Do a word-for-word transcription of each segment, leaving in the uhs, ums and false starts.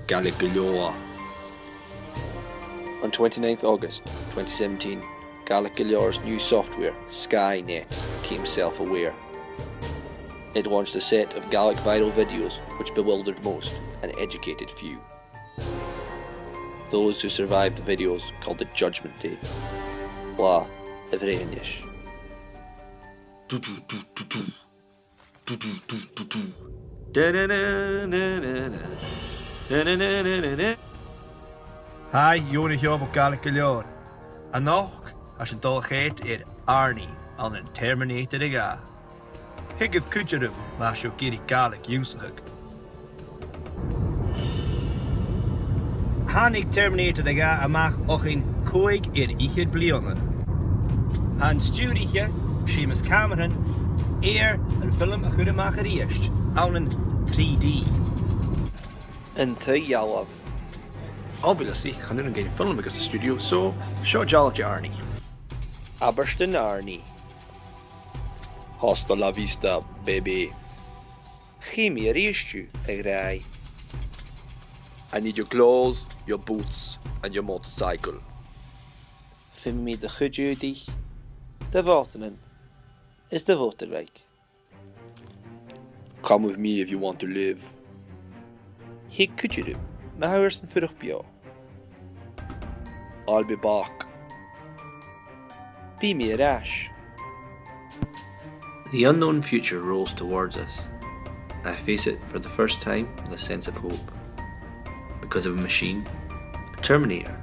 Gaelic Gu Leòr. On twenty-ninth August twenty seventeen, Gaelic Gu Leòr's new software, Skynet, became self-aware. It launched a set of Gaelic viral videos which bewildered most and educated few. Those who survived the videos called the Judgment Day, Latha a' Bhreithiúnais. Hi, Eòin a tha seo bho Gaelic Gu Leòr. A-nochd, tha sinn a' dol a choimhead air Arnie ann an Terminator a dhà. Thig gu cuideachadh, ma tha sibh ag iarraidh Gàidhlig ionnsachadh. Thàinig Terminator a dhà a-mach o chionn còig air fhichead bliadhna. Tha an stiùiriche, Seumas Cameron, air am film a chur a-mach a-rithist, ann an three D. An taigh-dhealbh. Obviously, chan urrainn dhuinn film aig an stiùidio, so seo dealbh de Arnie. Abairtean Arnie. Hasta la vista, baby. Chì mi a-rithist thu, a ghràidh. I need your clothes, your boots, and your motorcycle. Feumaidh mi do chuideachadh, do bhòtannan, is do mhotorbike. Come with me if you want to live. Thig cuideachadh, ma tha thu airson fuireach beò. I'll be back. Bidh mi air ais. The unknown future rolls towards us. I face it for the first time with a sense of hope. Because of a machine, a Terminator,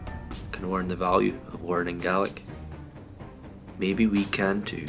can learn the value of learning Gaelic. Maybe we can too.